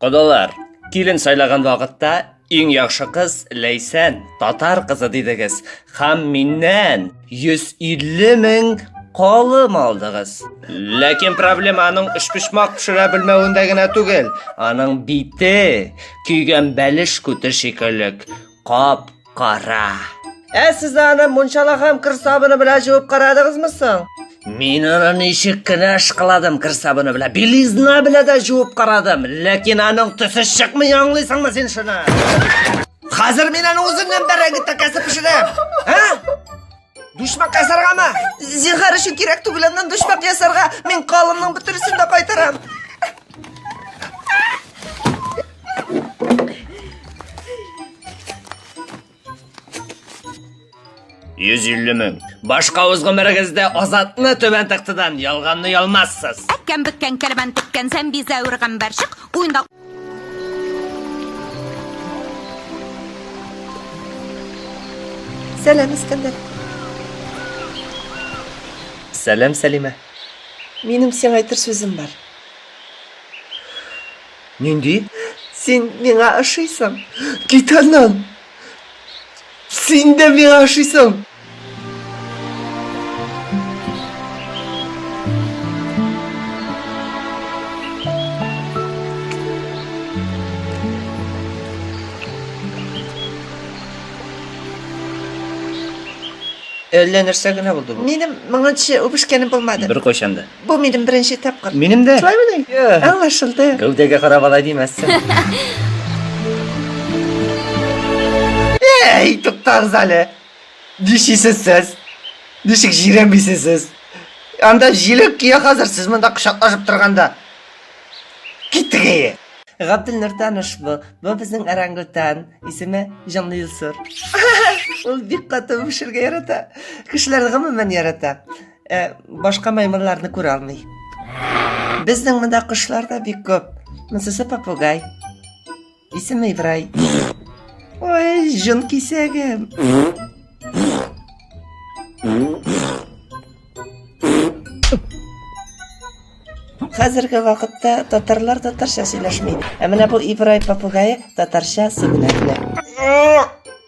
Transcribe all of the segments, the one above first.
Кодалар, килен сайлаган вакытта иң яхшы кыз Ләйсән, татар кызы дидегез. Һәм миннән 150 мең калым алдыгыз. Ләкин проблема аның өчпочмак пешерә белмәвендә генә түгел, аның бите көйгән бәлеш күте шикелле кап-кара. Ә сез аны мунчала һәм кер сабыны белән җуып карадыгызмы соң? Мин аны ничек кенә ышкыладым кер сабыны белән, белизна белән дә җуып карадым, ләкин аның төсе чыкмый, аңлыйсыңмы син шуны? Хәзер мин аны үземнән бәрәңге тәкәсе пешерәм. Ә? Душмак ясаргамы? Зинһар өчен кирәк түгел аннан душмак ясарга. Мин калымның бөтересен дә кайтарам. 150 мең. Башка үз гомерегездә Азатны түбән тактадан ялганны ялмассыз. Әккән бөккән кәрван теккән зәмбизә үргән бәрчек уенда Сәлам, Искәндәр. Сәлам, Сәлимә. Минем сиңа әйтер сүзем бар. Нинди? Син миңа ошыйсың. Кит аннан. Син дә миңа ошыйсың. Әллә нәрсә генә булды бу. Минем моңынчы үбешкәнем булмады. Беркайчан да. Бу минем беренче тапкыр. Минем дә. Шулаймыни? Аңлашылды. Гәүдәгә карап алай димәссең. Эй, туктагыз әле. Нишисез сез? Ничек җирәнмисез сез? Анда җиләк кия хәзер, сез монда кочаклашып торганда. Киттек әйе. Габделнур таныш бу. Бу безнең орангутан. Исеме Җанлы Илсур. Ул бик каты үбешергә ярата. Кешеләрне гомумән ярата. Ә, башка маймылларны күрә алмый. Безнең монда кошлар да бик күп. Монсысы попугай. Исеме Ибрай. Ой, җон кисәгем. Хәзерге вакытта татарлар татарча сөйләшми. Ә менә бу Ибрай попугае татарча сүгенә белә.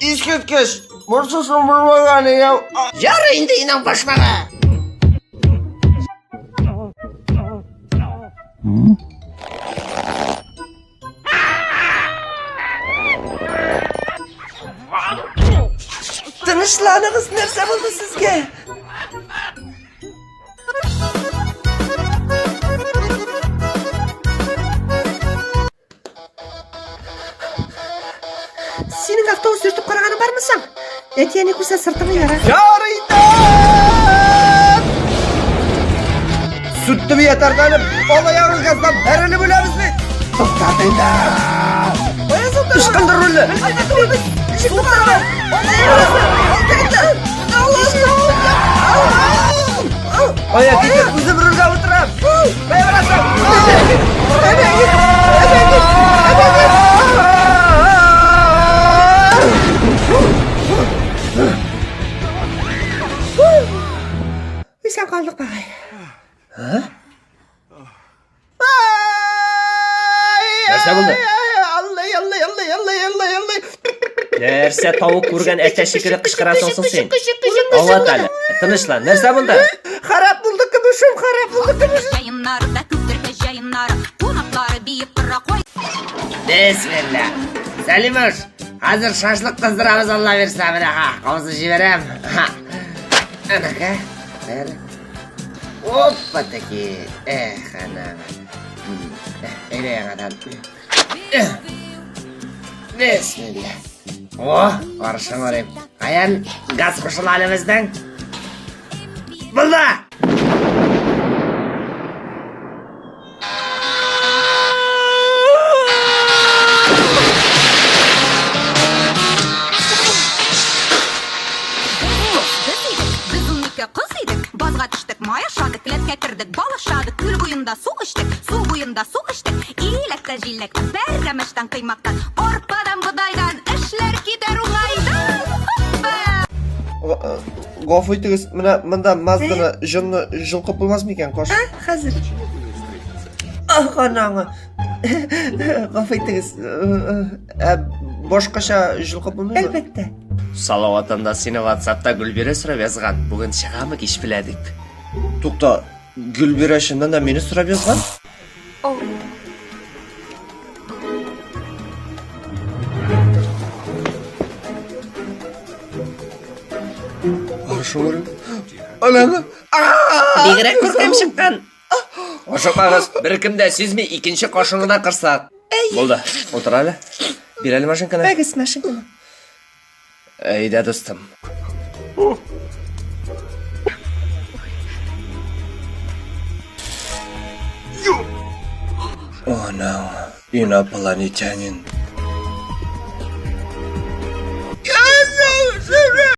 Искиткеч! Бурсысын булмаган я. Ярый инде инәң башмагы! Тынычланыгыз, нәрсә булды сезгә? Синең автобус йөртеп караганың бармы соң? Әти-әни күрсә сыртыңны яра. Ярый инде! Сүттем ятардан, аягы газдан бәрелеп үләбез бит. Туктат инде. Ычкындыр рульне. Ая китер, үзем рульгә утырам. Кая барасың? Исән калдык багай. Нәрсә булды? Аллай, аллай, аллай, аллай, аллай, аллай. Нәрсә тавык күргән әтәч шикелле кычкырасың соң син? Аңлат әле. Тынычлан. Нәрсә булды? Харап булды көмешем, харап булды көмешем. Җыеннары да күптер җыеннары, кунаклары биеп тора кой. Бисмилла. Сәлимыш, хәзер шашлык кыздырабыз Алла бирсә, менә ха, кабызып җибәрәм. Ха. Анака. Бер. Опа таки. Эх, ана. Әйдә яңадан. Бисмилла. О, каршың орыйм. Каян газ кушыла әле безнең? Булды! Без идек, без 12 кыз идек, базга төштек, май ашадык, келәткә кердек, бал ашадык, күл буенда су эчтек, су буенда су эчтек, иләктә җиләктә, пәрәмәчтән коймактан, арпадан, бодайдан, эшләр китәр уңайдан. Хоппа! Гафу итегез, менә монда Мазданы җонны җолкып булмас микән, кош? Хәзер. Ах, анаңы. Гафу итегез. Ә башкача җылкып булмыймы? Әлбәттә. Салават анда сине WhatsAppта Гөлбирә сорап язган. Бүген чыгамы кич белә дип. Тукта, Гөлбирә чыннан да мине сорап язган? Ананы. Бигрәк күркәм чыккан. Ашыкмагыз, беркем дә сизми, икенче кашын гына кырсак. Булды, утыр әле. Бир әле машинканы. Бәгез машинканы. Әйдә, дустым. Анаң, инопланетянин.